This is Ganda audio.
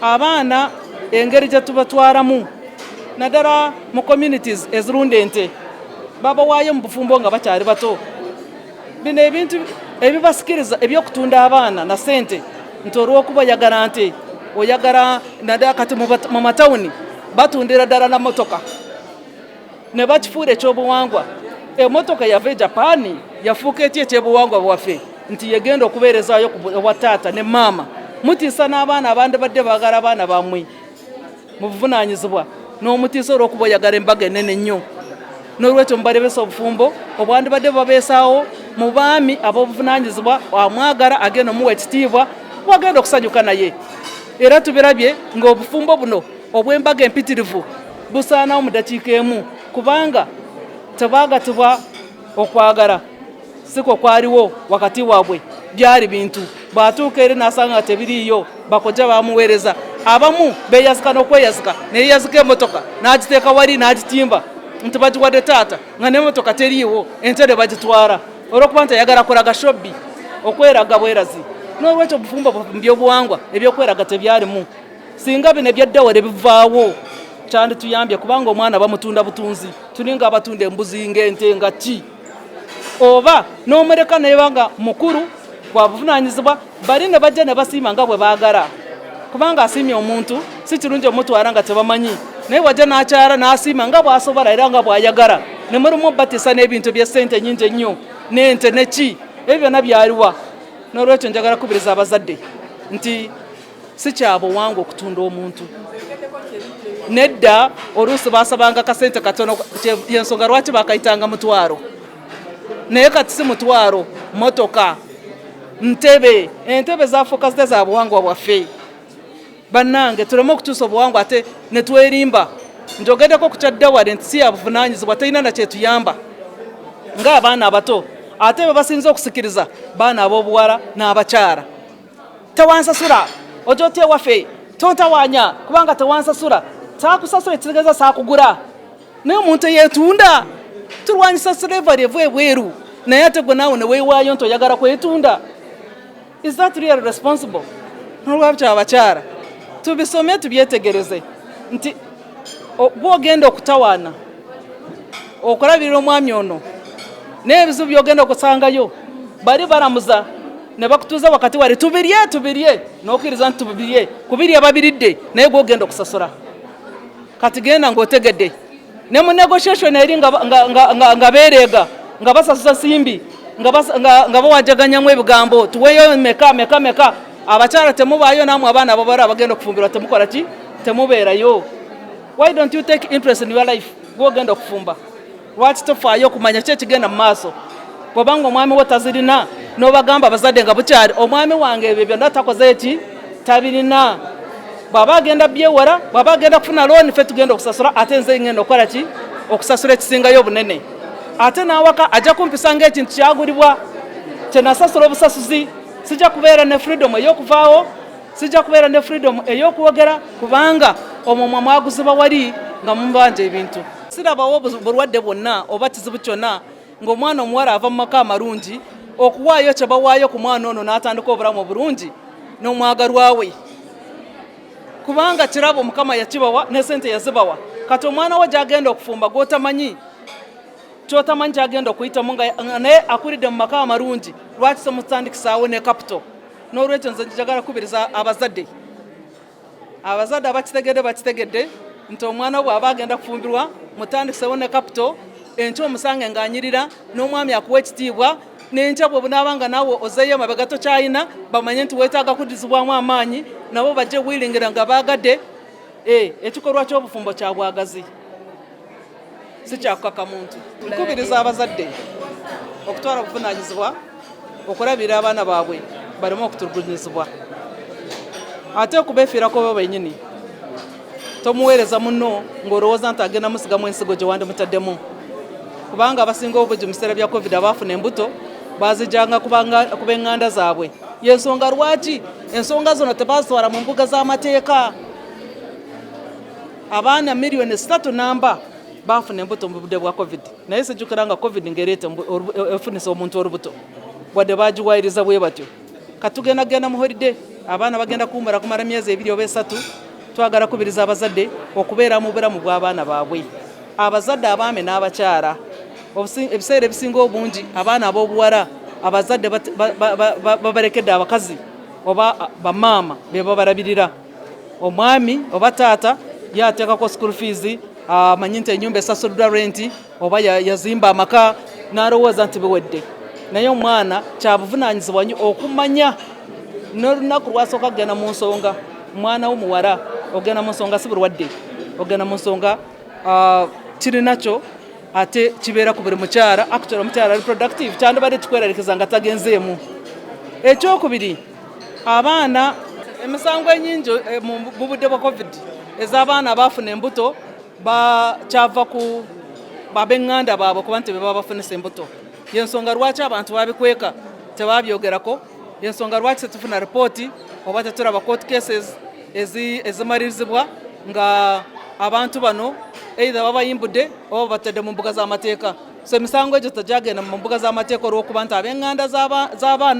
Abaana engeri gye tubatwalamu naddala mu communities ezirunda ente, babawaayo mu bufumbo nga bakyali bato. Bino ebintu ebibasikiriza eby'okutunda abaana na ssente, nti olw'okuba oyagala nte, oyagala, naddala kati mu matawuni batundira ddala na motoka ne bakifuula ekyobuwangwa. Emotoka yava e Japaani yafuuka etya ekyobuwangwa bwaffe, nti yegenda okubeerezaayo wa taata ne maama? Mutiisa n'abaana abandibadde baagala abaana bammwe mu buvunaanyizibwa, n'omutiisa olw'okuba oyagala embaga ennene ennyo. N'olwekyo mubalebesa obufumbo obwandibadde bubabeesaawo mu baami ab'obuvunaanyizibwa, amwagala, agenda omuwa ekitiibwa, wagenda okusanyuka naye. Era tubirabye ng'obufumbo buno obw'embaga empitirivu busaanawo mu dakiika emu, kubanga tebaagatibwa okwagala siko kwaliwo wakati waabwe. Byali bintu, bw'atuuka eri n'asanga nga tebiriiyo, bakojja bamuweereza. Abamu beeyazika n'okweyazika, neyeyazika emotoka n'agiteeka wali n'agitimba nti bagiwadde taata, nga n'emotoka teriiwo, entebe bagitwala olw'okuba nti ayagala kulaga shobbi, okweraga bwerazi. N'olwekyo obufumbo mu byobuwangwa ebyokweraga tebyalimu. Singa bino ebyaddawale bivaawo, kyandituyambye, kubanga omwana bamutunda butunzi, tulinga abatunda embuzi, ng'ente, nga ki, oba n'omuleka neba nga mukulu bwabuvunanyizibwa, bali ne bajja ne basiima nga bwe baagala, kubanga asiimye omuntu si kirungi omutwala nga tebamanyi, naye wajja n'akyala n'asiima nga bw'asobola era nga bw'ayagala, ne mulimu batiisa n'ebintu by'essente nyingi ennyo n'ente neki, ebyo byonna byaliwa. N'olwekyo njagala kubiriza abazadde nti si kyabuwangwa okutunda omuntu. Nedda, oluusi basabanga kasente katono, yensonga lwaki bakayitanga mutwalo, naye kati si mutwalo, motoka, ntebe. Entebe zafuuka zite za buwangwa bwaffe? Bannange, tuleme okutuusa obuwangwa ate ne twerimba. Njogeddeko ku kya dowry nti si yabuvunaanyizibwa, terina nakyetuyamba ng'abaana abato, ate be basinza okusikiriza baana ab'obuwala n'abakyala. Tewansasula, ojja otya ewaffe? Tontawanya kubanga tewansasula. Saakusasula ekitegeeza saakugula, naye omuntu eyeetunda, tulwanyisa slavery eva ebweru, naye ate gwe naawe ne weewaayo nti oyagala kwetunda. Is that really responsible? Nolwabyo abakyala tubisome, tubyetegereze nti gwogenda okutawaana okulabirira omwami ono n'ebizibu byogenda okusangayo. Bali balamuza ne bakutuuza wakati wali, tubirye tubirye, n'okkiriza nti tubirye, kubirya babiridde, naye gwogenda okusasula. Kati genda ng'otegedde ne mu negotiation eri nga beereega, nga basasuza simbi, nga bawajaganyamu ebigambo, tuweeyo meka meka meka. Abakyala temubaayo, naamwe abaana ababala abagenda okufumbirwa temukola ki? Temubeerayo. Why don't you take interest in your life? Gwogenda okufumba, lwaki tofaayo okumanya ki ekigenda mu maaso? Bwobanga omwami wo tazirina, n'obagamba abazadde nga bukyali, omwami wange ebyo byonna takoze eki, tabirina, bw'aba agenda byewala, bw'aba agenda kufuna looni, ffe tugenda okusasula, ate nze ngenda okukola ki? Okusasula ekisingayo obunene. Ate n'awaka ajja kumpisa ng'ekintu kyagulibwa kyenasasula obusasuzi. Sijja kubeera ne freedom ey'okuvaawo, sijja kubeera ne freedom ey'okwogera, kubanga omwo mwe mwaguzibwa wali nga mubanja ebintu. Sirabawo bulwadde bwonna oba kizibu kyonna ng'omwana omuwala ava mu maka amalungi okuwaayo kye bawaayo ku mwana ono n'atandika obulamu obulungi n'omwagalwa we, kubanga kirabo Mukama yakibawa ne sente yazibawa. Kati omwana we gyagenda okufumba, gw'otamanyi kyotamanyi kyagenda okuyitamu, nga naye akulidde mu maka amalungi, lwaki tomutandikisaawo ne capital? N'olwekyo nze njagala kubiriza abazadde, abazadde abakitegedde bakitegedde nti omwana bw'aba agenda kufumbirwa, mutandikisewo ne capital. Enkya omusange ng'anyirira n'omwami akuwa ekitiibwa, n'enkya bwe bunaaba nga naawe ozeeyo emabega tokyayina, bamanye nti weetaaga kuddizibwamu amaanyi, nabo bajje wiringira nga baagadde. Ekikolwa ky'obufumbo kya bwagazi, si kyakukaka muntu. Nkubiriza abazadde okutwala obuvunaanyizibwa okulabirira abaana baabwe baleme okutulugunyizibwa, ate okubeefiirako bo bennyini. Tomuweereza munno ng'olowooza nti agenda musigamu ensigo gye wandimutaddemu, kubanga abasinga obungi mu biseera bya COVID abaafuna embuto bazijjanga ku b'eŋŋanda zaabwe. Yensonga lwaki ensonga zino tebazitwala mu mbuga z'amateeka. Abaana miliyoni 3 namba baafuna embuto mu budde bwa COVID, naye sijjukira nga COVID ng'ereeta efunisa omuntu olubuto, wadde bagiwayiriza bwe batyo. Katugenda genda mu holiday. Abaana bagenda kuwummula kumala myezi 2 oba 3. Twagala kubiriza abazadde okubeera mu bulamu bw'abaana baabwe, abazadde abaami n'abakyala. Ebiseera ebisinga obungi abaana ab'obuwala abazadde babalekedde abakazi oba bamaama be babalabirira. Omwami oba taata yateekako school fees, amanyi nti ennyumba esasuddwa renti oba yazimba amaka, n'alowooza nti biwedde. Naye omwana kyabuvunaanyizibwa nnyo okumanya n'olunaku lwasooka kugenda mu nsonga. Omwana wo muwala ogenda mu nsonga si bulwadde, ogenda mu nsonga kirinakyo ate kibeera ku buli mukyala. Actually, omukyala reproductive kyandibadde kikweralikiza nga tagenzeemu. Ekyokubiri, abaana, emisango enyingi mu budde bwa COVID ez'abaana abaafuna embuto kyava ku ab'eŋŋanda baabwe kuba nti be baba bafunisa embuto. Yensonga lwaki abantu babikweka, tebabyogerako. Yensonga lwaki tetufuna ripooti oba tetulaba court cases ezimalirizibwa nga abantu bano either babayimbudde oba batadde mu mbuga z'amateeka. So emisango egyo tegyagenda mu mbuga z'amateeka olw'okuba nti ab'eŋŋanda z'abaana